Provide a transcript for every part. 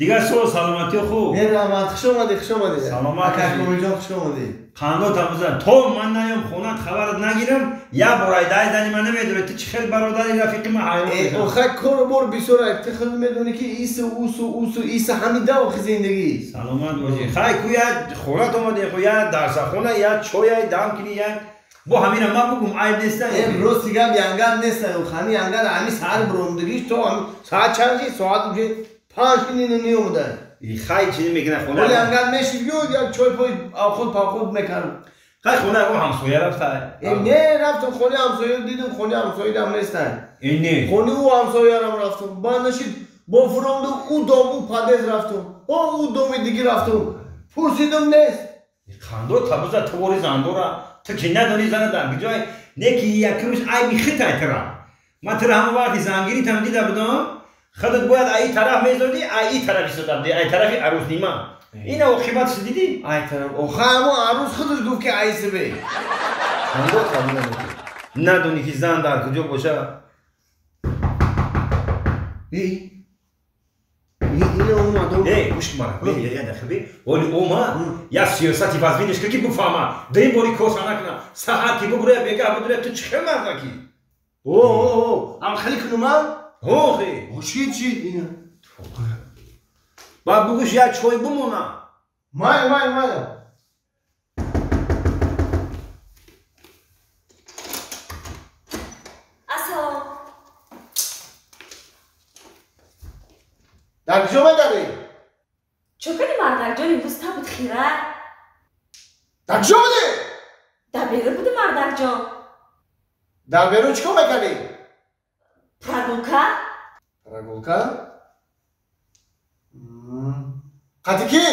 Дигар сол саломатӣ хуб. Не раҳмат, хуш омадӣ, хуш омадӣ. Саломат Ака Комилҷон, хуш омадӣ. Қандо табзан. То ман наём хонат хабарат нагирам, як бор айдаи зани ман намедонӣ. Ту чӣ хел бародари рафиқи ман ҳайрон мешавам. Охай кору бор бисёр ай. Ту худ медонӣ ки ису усу усу иса ҳамин давохи зиндагӣ. Саломат бошӣ. Хай ку як хонат омадӣ, ху як дарсахона, як чой дам кунӣ, як бо ҳамина ман бугум айб неста. Рости гап янгар неста. Ҳами янгар ҳами саҳар буромдагиш то соат чанд шид? Соат уже 5 нина ниомада. Хай чизи мекунад хона. Оли ангар мешид ю як чой пой авход павход мекард. Хай хона ягон ҳамсоя рафта? Не, рафтам хонаи ҳамсоя, дидам хонаи ҳамсоядам нестан. Не. Хонаи ӯ ҳамсоярам рафтам. Баъд нашид бо фуромду ӯ дом ӯ подъезд рафтам. О ӯ доми диги рафтам. Пурсидам нест. Қандо табуза тувори зандора. Ту ки надонӣ зана дар куҷой? Не ки якумш айби хитай тира. Ман тира ҳама вақти зангиритам дида будам. Худат бояд ай тараф мезодӣ, ай тараф истода будӣ, ай тарафи арӯснима. Ина оқибатш дидӣ? Ай тараф. Оха ҳамо арӯс худаш гуфт ки ай сибе. Қандо табуза надонӣ ки зан дар куҷо боша. Не, гӯш мара. Я дақиқа. Оли омад, як сиёсати вазвинаш ки бифаҳма. Дим бори коса накуна. Саҳар ки бубура, бегаҳ бубура, ту чӣ хел мардаки? О, ам хеле кунумам? Охи. Чӣ чӣ ина? Баъд бугӯш як чой бимона. Май, май, май. Ассалом. Дар куҷо медарӣ? Чо кунӣ мардакҷон, имрӯз табуд хира? Дар куҷо будӣ? Дар берун буди мардакҷон. Дар берун чӣ кор мекардӣ? Прогулка? Прогулка? Қати кӣ?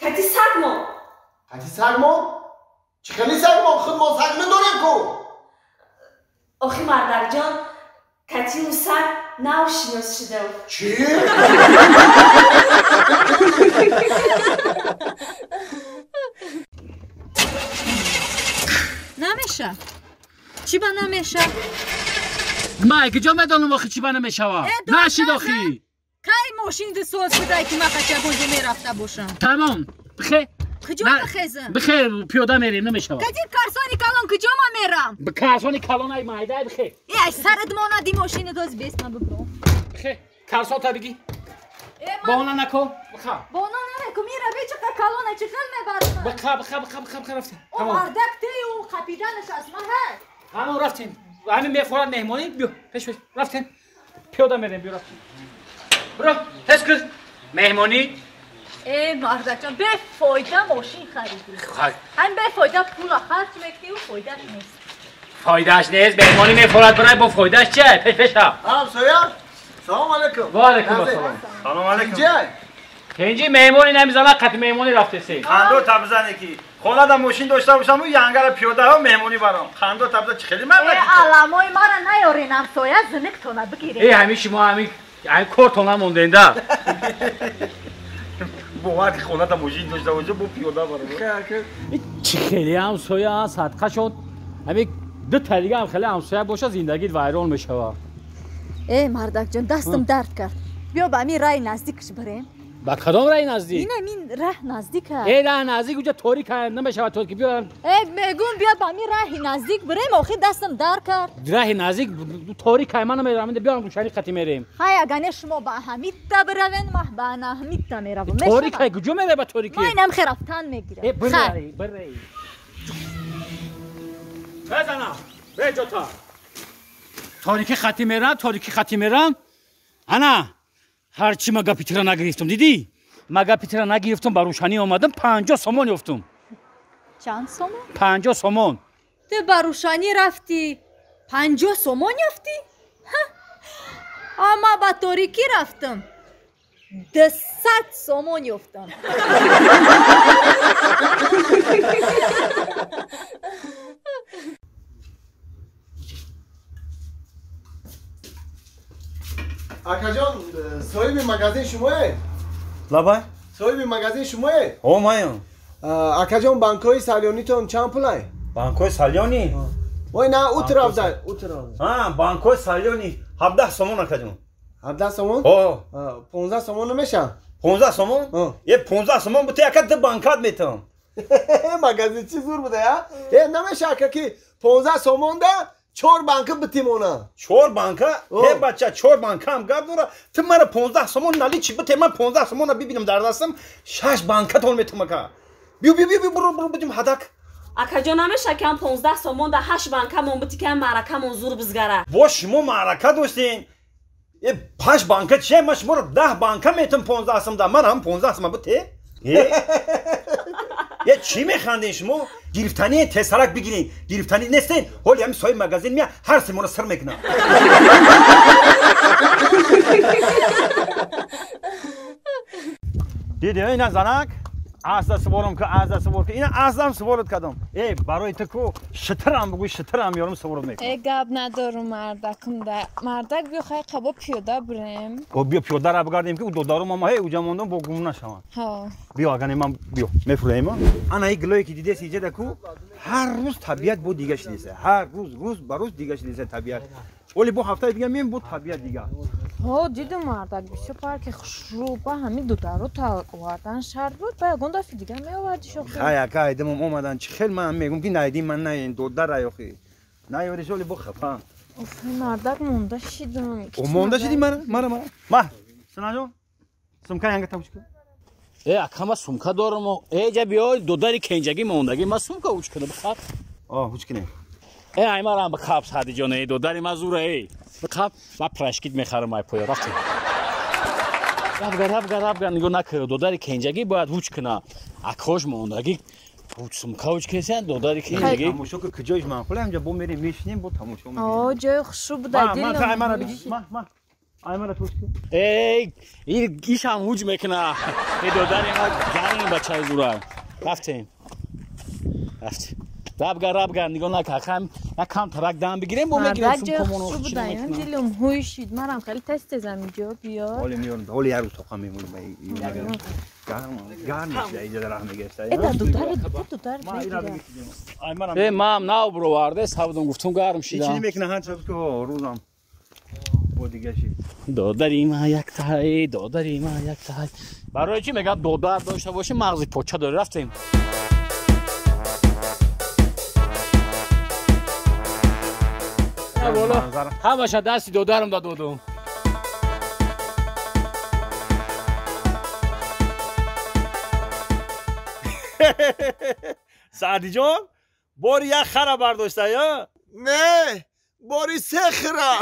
Кати сагмо. Қати сагмо? Чӣ хели сагмо? Худ мо саг медорем ку? Охи мардакҷон, кати ӯ саг нав шинос шудам. Чӣ? Намеша. Чӣ ба намеша? Ман куҷо медонам охи чӣ ба намешава? Нашид охи. Кай мошин дисоз будай ки ман қачабонҷо мерафта бошам? Тамом. Бихе. Куҷо бихезам? Бихе, пиёда мерем, намешава. Кади карсони калон куҷо ман мерам? Карсони калон ай майдай бихе. Э, ай сарат монади мошини доз бес ман бибром. Бихе, карсота биги. Бона нако, биха. Бона нако, мира бе чиқа калона чӣ хел мебарам? Биха, биха, биха, биха, биха рафтем. О мардак тею қапиданаш аз ман ҳаст. Ҳамон рафтем. Ҳамин мефорад меҳмонӣ, биё, пеш пеш. Рафтем. Пиёда мерем, биё рафтем. Биро, тез кун. Меҳмонӣ. Э, мардакҷон, бефоида мошин харидӣ. Ҳам бефоида пула харҷ мекунӣ, фоидааш нест. Фоидааш нест, меҳмонӣ мефорад, барай бо фоидааш чия? Пеш пеш ҳа. Ҳамсоя? Салом алейкум. Ва алейкум ассалом. Салом алейкум. Тинҷи меҳмонӣ намезана, қати меҳмонӣ рафтеси. Қандо табзане ки хонада мошин дошта бошам, янгара пиёдаҳо меҳмонӣ барам. Қандо табза чӣ хеле мардак. Э, аламои мара наёрен ҳамсоя, зиниктона бигирен. Э, ҳамин шумо ҳамин кортон намонденда. Бовар ки хонада мошин дошта боша, бо пиёда барам. Чӣ хеле ҳамсоя садқа шуд. Ҳамин ду та дига ҳам хеле ҳамсоя боша, зиндагит вайрон мешавад. Э, мардакҷон, дастам дард кард. Биё ба ҳамин раи наздикш бирем. Ба кадом раи наздик? Ин ҳамин раҳ наздик аст. Э, раҳ наздик уҷа торик намешавад, торик биё. Э, мегӯм биё ба ҳамин раҳи наздик бирем, охир дастам дард кард. Раҳи наздик торик ман намерам, биё рӯшанӣ қати мерем. Ҳай, агар не шумо ба ҳамитта биравен, ман ба ҳамитта меравам. Торик куҷо меравӣ ба торикӣ? Ман инам хе рафтан мегирам. Э, бирай, бирай. Безанам, беҷота. Торики хати мерам, торики хати мерам. Ана, ҳарчи ма гапи тира нагирифтам, дидӣ? Ма гапи тира нагирифтам, ба рӯшанӣ омадам, 50 сомон ёфтум. Чанд сомон? 50 сомон. Ту ба рӯшанӣ рафтӣ, 50 сомон ёфтӣ? Ама ба торикӣ рафтам, 200 сомон ёфтам. Акаҷон, соҳиби магазин шумоед? Лабай? Соҳиби магазин шумоед? Ҳо, маям. Акаҷон, банкҳои салёнитон чанд пулай? Банкҳои салёнӣ? Вой, на, ӯ тараф дай, ӯ тараф. Ҳа, банкҳои салёнӣ 17 сомон, акаҷон. 17 сомон? 15 сомон намеша? 15 сомон? Е 15 сомон бу яка ду банкат метам. Магазин чи зур буда я? Е намеша ака ки 15 сомон да 4 банка битимона. 4 банка? Е бача 4 банка ҳам гап дора. Ту мара 15 сомон нали чи бите ман 15 сомона бибинам дар дастам 6 банка тон метам ака. Биё биё биё буру буру бидим ҳадак. Акаҷон намеша ки ҳам 15 сомон да 8 банка мон бити ки ҳам маъракамон зур бизгара. Бо шумо маърака доштин. Е 5 банка чия? Ман шуморо 10 банка метам 15 сом да. Ман ҳам 15 сом бите. Е чӣ механдин шумо? Гирифтани тесарак бигирин. Гирифтани нестин. Ҳоли ҳамин соҳиби магазин мея ҳар симона сир мекунам. Диди ина занак? Азда сворам ка, азда свор ка. Ина аздам сворат кардам. Э барои ту ку шитирам бугӯй шитирам меёрам сворат мекунам. Э гап надорум мардакум да. Мардак биё хай қабо пиёда бурем. О биё пиёдара бигардем ки у додарум ама ҳей уҷа мондам бо гум нашаванд. Ҳо. Биё агане ман биё мефурӯем. Ана и гилое ки дидеси иҷа ку ҳар рӯз табиат бо дига шидеса. Ҳар рӯз рӯз ба рӯз дига шидеса табиат. Оли бо ҳафтаи дига меем бо табиат дига. Ҳо дидум мардак бисёр парки хушрӯ ба ҳамин дудару та овардан шарт буд ба ягон дафъи дига меовардиш охи. Хай ака айдимам омадан чи хел ман мегум ки найдим ман наен додара охи. Наёриш оли бо хафа. Оф мардак монда шидум. О монда шиди мара мара мара. Ма Синаҷон сумка янга тавуч кун. Э ака ма сумка дорам. Э ҷа биё додари кенҷагӣ мондагӣ ма сумка уч кунам бихаб. О уч кунем. Э ай марам бихаб Саъдиҷон э додари ма зура э. Бихаб ма прашкит мехарам ай поя рафтем. Рабга рабга рабга нигоҳ накар додари кенҷагӣ бояд ҳуч куна. Акош мондагӣ ҳуч сумка ҳуч кесан додари кенҷагӣ. Тамошо ки куҷоиш маъқул ҳамҷа бо мерем мешинем бо тамошо мекунем. О ҷои хушрӯ буда дилам. Ма ай мара бигӣ ма ма ай мара туш кун. Эй ишам ҳуҷ мекуна. Э додари ма гарми бачаи зура. Рафтем. Рафтем. Рабга рабга нигоҳ накар хам як кам тарак дам бигирем бо мегирем сумкамонро хушрӯ буда дилам ҳуй шид марам хеле тез тезам инҷо биё. Ҳоли меёрам ҳоли як рӯз тоқа мемонем ба гарм гарм мешуда инҷа дар раҳ мегирифта. Э да дудар дудар э мам нав бироварде савдум гуфтум гарм шидам. Ичи мекуна ҳан чаб ки ҳо рӯзам бо дига шид. Додари ма як таҳай додари ма як таҳай. Барои чӣ мегӯяд додар дошта бошӣ мағзи поча дорӣ рафтем. Ҳамаша дасти додарам да додум. Саъдиҷон бори як хара бардошта ё? Не, бори се хара.